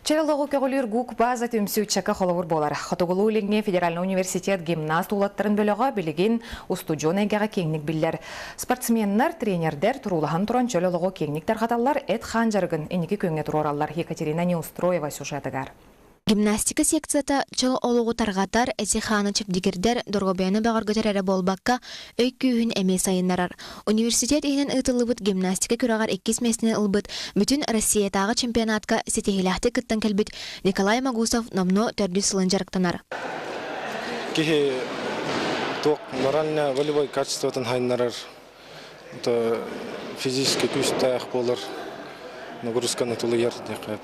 Чөл олоҕу көҕүлүүр ГУК база түмсүү ыччакка холобур буолар. Хотугулуу-Илиҥҥи федеральнай университет гимнаст уолаттарын бөлөҕө билигин устудьуон эйгэҕэ киэҥник биллэр. Спортсменнар, тренердэр туруулаһан туран чөл олоҕу киэҥник тарҕаталлар, эт-хаан дьарыгын инники күөҥҥэ туруораллар. Екатерина Неустроева сюжетыгар. Гимнастика секцията чөл олоҕу тарҕатар, эти-хааны чэбдигирдэр, доруобуйаны бөҕөргөтөр эрэ буолбакка, өй күүһүн эмиэ сайыннарар. Университет иһинэн ыытыллыбыт гимнастика күрэҕэр иккис миэстэни ылбыт бүтүн Россиятааҕы чемпионатка ситиһиилээхтик кыттан кэлбит Николай Магусов номнуо төрдүс сылын дьарыктанар. Киһи туох морально-волевой качествотын сайыннарар, физически күүстээх буолар, нагрузканы тулуйар диэххэ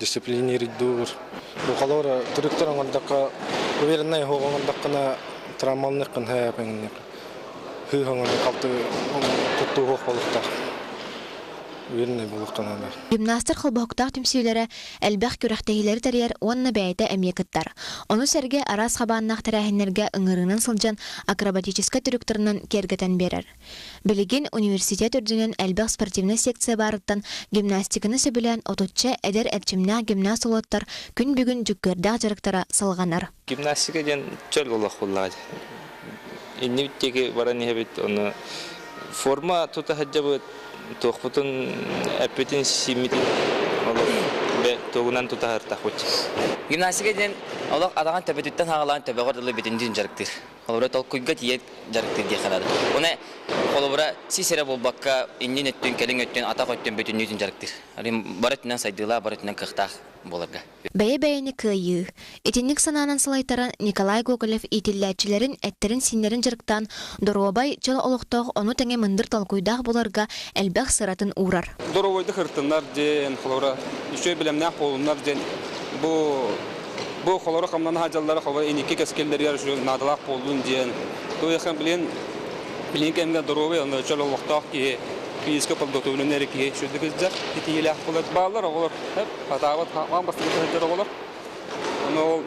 дисциплинирдуур. Бу холобура трюктар оҥордоххо увереннай оһох оҥордоххуна травмаланыаххын сөп хыыһаҥын халты туттууһуох буолуохтаах увереннай буолуохха наада. Гимнастар холбоһуктаах түмсүүлэрэ элбэх күрэхтэһиилэри тэрийэр уонна бэйэтэ эмиэ кыттар. Ону сэргэ араас хабааннаах тэрээһиннэргэ ыҥырыынан сылдьан акробатическай трюктарынан киэргэтэн биэрэр. Билигин университет үрдүнэн элбэх спортивнай секция баарыттан гимнастиканы сөбүлээн отучча эдэр эрчимнээх гимнаст уолаттар күн бүгүн дьүккүөрдээх дьарыктара салҕанар. Гимнастика диэн чөл олох буоллаҕа. Иннибит диэки баран иһэбит, ону форма тута сылдьабыт, туохпутун эппитин сииммитин олох тугунан тутаһартахпыт. Гимнастика диэн олох адаҕан төбөтүттэн саҕалаан төбөҕөр дылы бүтүннүү дьарыктыыр. Холобура, толкуйга тиийэ дьарыктыыр диэххэ наада. Уна холобура, сис эрэ буолбакка, иннин өттүн, кэлин өттүн, атах өттүн бүтүннүүтүн дьарыктыыр. Бары өттүнэн сайдыылаах, бары өттүнэн кыахтаах буоларга. Бэйэ-бэйэни кыайыы. Итинник санаанан салайтаран Николай Гоголев иитиллээччилэрин эттэрин-сииннэрин дьарыктаан доруобай, чөл олохтоох, ону тэҥэ мындыр толкуйдаах буоларга элбэх сыратын уурар. Доруобайдык ырытыннар диэн, холобура, үчүгэй бэлэмнээх буолуннар диэн бу бу холоро хамнана сылдьаллара холобура инники кэскиллэригэр үчүгэй наадалаах буоллун диэн. Туйахан билин билин кэмҥэ доруобай онно чөл олохтоох киһи физически подготовленный эрэ киһи үчүгэйдик сылдьар итиилээх буолар. Бааллар оҕолор хатаабат хаан бастакы сылдьар оҕолор. Ону ол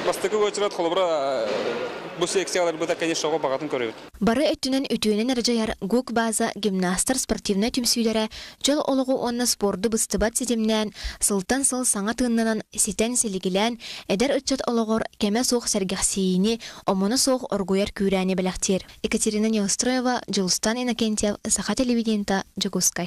бастакы уочарат холобура бу секцияларбыта конечно оҕо баҕатын көрөбүт. Бары өттүнэн үтүөнэн эрэ дьайар ГУК база гимнастар спортивнай түмсүүлэрэ чөл олоҕу уонна спорду быстыбат ситимнээн, сылтан сыл саҥа тыыннанан, ситэн-силигилээн, эдэр ыччат олоҕор кэмэ суох сэргэхсийиини, омуна суох оргуйар күүрээни бэлэхтиир. Екатерина Неустроева, Дьулустан Иннокентьев, Саха телевидениета, Дьокуускай.